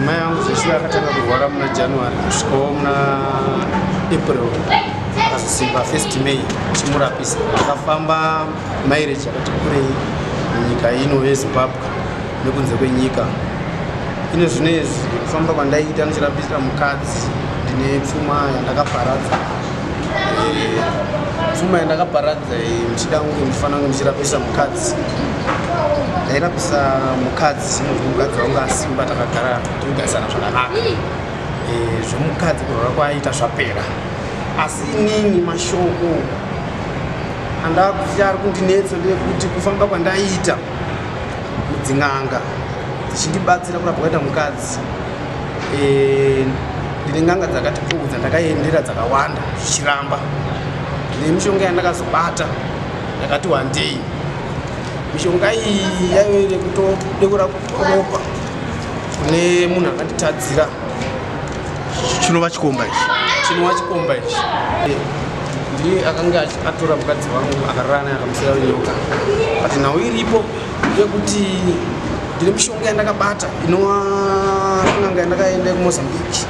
Mudzimai wangu zveshuwa akatanga kurwara muna January kusvikawo muna April, akazosimba 1st May. Chimurapisa akafamba mileage yakati kurei munyika ino yeZimbabwe nekunze kwenyika ino. Zvino izvi kufamba kwandaiita ndichirapisa mukadzi, ndine pfuma yandakaparadza. Pfuma yandakaparadza iyi, muchida kunge ndichifanira kunge ndichirapisa mukadzi. Ndairapisa mukadzi nekuti mukadzi wangu asimba, takagara tikugarisana zvakanaka. Zvemukadzi kurwara kwaaita zvapera, asi inini mashoko andakuti ari kundinetsa ndeyekuti kufamba kwandaiita mudzin'anga dzichindibatsira kurapwa kwaita mukadzi, ndine n'anga dzakati kuu dzandakaendera dzakawanda, zvichiramba. Ndine mishonga yandakazobata yakati wandei. Mishonga iyi yaive yekutodeura ropa kune munhu akanditadzira. Chinova chikomba ichi? Chinova chikomba ichi. Ndiye akanga atora mukadzi wangu, akarara naye, akamusira nyoka. But nhau iripo yekuti ndine mishonga yandakabata inova kun'anga yandakaenda kuMozambique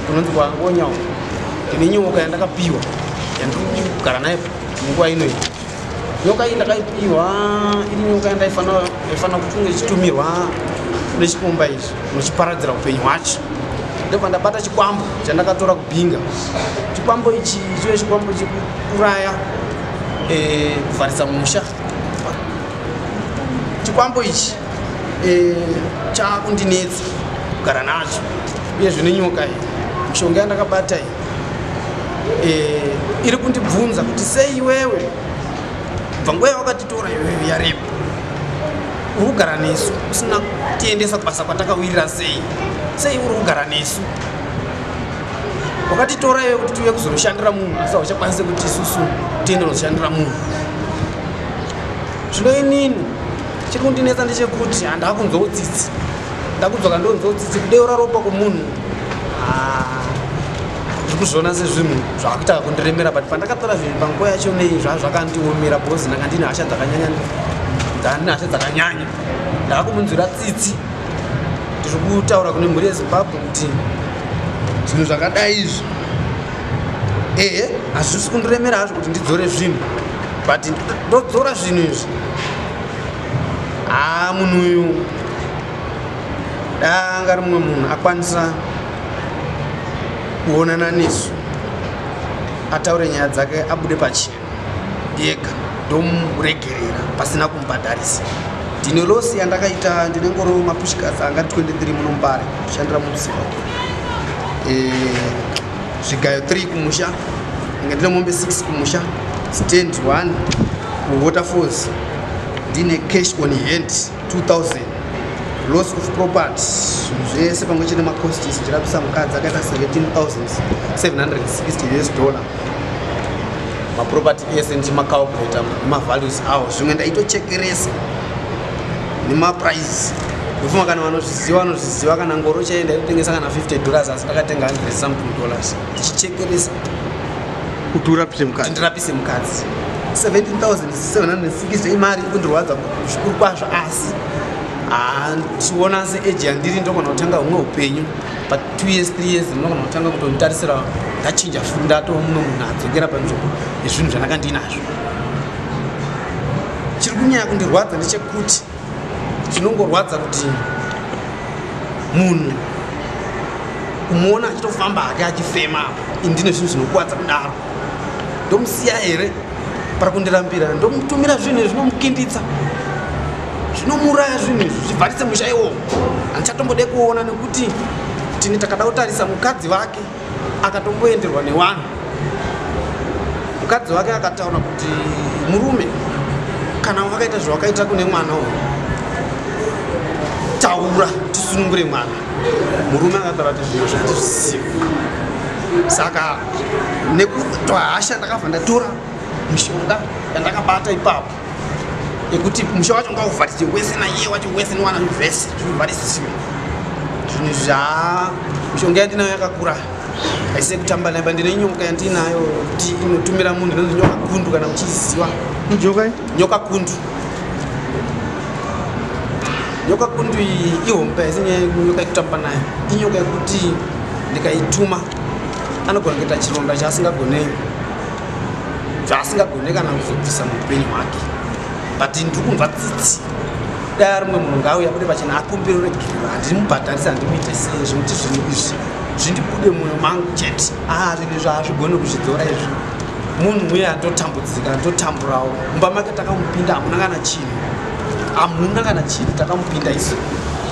kunonzi kwaNgonya. Ndine nyoka yandakapiwa yandiri kugara nayo munguva inoyi. Nyoka iyi ndakaipiwa iri nyoka yandaifanira kuti kunge ichitumirwa nechikomba izvi nochiparadzira upenyu hwacho. Ndobva ndabata chikwambo chandakatora kuBinga. Chikwambo ichi chive chikwambo chekuuraya, kuvharisa musha. Chikwambo ichi chaakundinetsa kugara nacho. Uyezve nenyoka iyi, mishonga yandakabata iyi iri kundibvunza kuti sei iwewe kubva nguva yawakatitora iwewe yareba uri kugara nesu usina kutiendesa kubasa kwatakawirira? Sei uri kugara nesu? Wakatitora iwe kuti tiuye kuzonoshandira munhu, asi hauchakwanisi kuti isusu tiende kunoshandira munhu. Zvino inini chiri kundinetsa ndechekuti handakunzwawo tsitsi. Ndakudzoka ndonzwawo tsitsi kudeura ropa kwomunhu. Ah, ndiri kuzviona sezvinhu zvakuita kundiremera, but pandakatora zvinhu panguva yacho nei zvakandiomera because ndanga ndine hasha dzakanyanya, ndanga ndine hasha dzakanyanya. Ndakakumunzwira tsitsi. Ndiri kutaura kune mhuri yeZimbabwe kuti zvinhu zvakadai izvi, ehe, hazvisi kundiremera hazvo kuti ndidzore zvinhu, but ndodzora zvinhu izvi, haa, munhu uyu danga rimwe munhu akwanisa kuonana nesu, ataure nyaya dzake, abude pachena ega, ndomuregerera pasina kumubhadharisa. Ndine loss yandakaita. Ndine ngoro, mapushcarts anga 23 muno Mbare, kushandira mumusika. Zvigayo 3 kumusha, inge ndine mombe 6 kumusha, stand 1 kuWaterfalls, ndine cash on hand 2000. Loss of property, zvinhu zvese pamwe chete nemacosts ndichirapisa mukadzi akaita 17,760 US dollar. Maproperty ese ndichimacalculata nemavalues awo, zvimwe ndaitochekeresa nemaprice. Ndofuma kana vanozviziva vanozviziva. Kana ngoro chaiyo ndaitotengesa kana $50, asi ndakatenga 100 something dollars ndichichekeresa. Kuti urapise mukadzi? Kuti ndirapise mukadzi. 17,760 imari ikundirwadza zvikuru kwazvo, asi ndichiona seage yandiri, ndogona kutanga humwe upenyu. But 2 years, 3 years, ndinogona kutanga kutomutarisira ndachinja futi, ndatoo mumwe munhu adzokera panzvimbo yezvinhu zvandanga ndinazvo. Chiri kunyanya kundirwadza ndechekuti chinongorwadza kuti munhu kumuona achitofamba hake achifema apa, ini ndine zvinhu zvinokuwadza kudaro. Ndomusiya here? Pari kundirambira. Ndomutumira zvinhu izvi zvinomukinditsa, zvinomuuraya, zvinhu izvi zvivharise musha iwowo. Handichatombode kuona nekuti tine takada kutarisa mukadzi wake akatomboenderwa newanhu. Mukadzi wake akataura kuti murume, kana wakaita zvawakaita kune mwana uyu, taura tisunungure mwana. Murume akataura kuti zvinhu zvandizvisiva. Saka nekutohasha ndakabva ndatora mishonga yandakabata ipapo yekuti musha wacho ngauvharise wese, naiye wacho wese, newana vese, zvivharisiwe zvinhu zva. Mishonga yandinayo yakakura, haisi yekutamba nayo. Ndine nyoka yandinayo kuti inotumira munhu, inonzi nyoka kundu, kana muchiziva. Nyoka? Nyoka kundu. Nyoka kundu iyi ihombe, haisi nyaya nyoka yekutamba nayo. Inyoka yekuti ndikaituma anogona kuita chironda chaasingagone, zvaasingagone kana kuzobvisa muupenyu hwake. But ndiri kunzwa tsitsi, dai ari mumwe munhu ngaauya abude pachena akumbire ruregerero. Handimubhadharisi, handimuite sei, zvekuti zvinhu izvi zvindibude mwoyo mangu chete. Ah, zvinhu izvi hazvigoni kuzvidzora izvi. Munhu uye andotambudzika, andotamburawo. Mumba make takamupinda, hamuna kana chinhu, hamuna kana chinhu. Takamupinda isu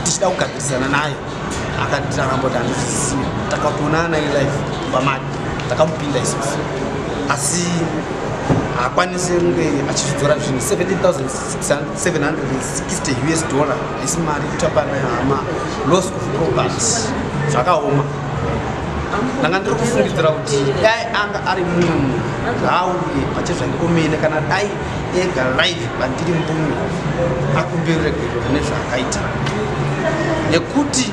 tichida kugadzirisana naye, akati aramba kuti handizvizivi. Takatoonana naye live mumba make, takamupinda isusu, asi haakwanisi kunge achizvidzora zvinhu. 17,760 US dollar haisi mari kutamba nayo, hama. Loss of property, zvakaoma. Ndanga ndiri kufungidzira kuti dai anga ari mumwe munhu ngaauye pachezvake omene, kana dai ega live pandiri mbumwe, akumbire ruregerero kune zvaakaita, nekuti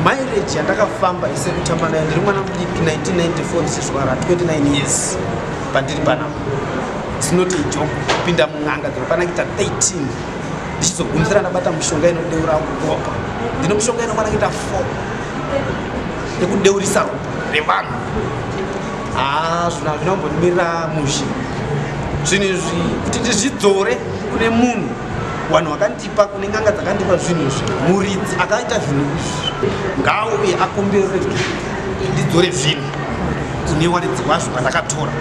mileage yandakafamba ise kutamba nayo, ndiri mwana mudiki, 1994 ndichisvara 29 years pandiri panapa. It's not a joke kupinda mun'anga dzinokwana kuita 13, ndichizogumisira ndabata mushonga inodeura ropa. Ndine mushonga inokwana kuita 4 yekudeurisa ropa revanhu. Haa, zvinhu hazvina kumbondimirira mushe zvinhu izvi. Kuti ndizvidzore kune munhu, vanhu vakandipa, kune n'anga dzakandipa zvinhu izvi, muridzi akaita zvinhu izvi ngauye akumbire ruregerero, ndidzore zvinhu kune waridzi wazvo pandakatora.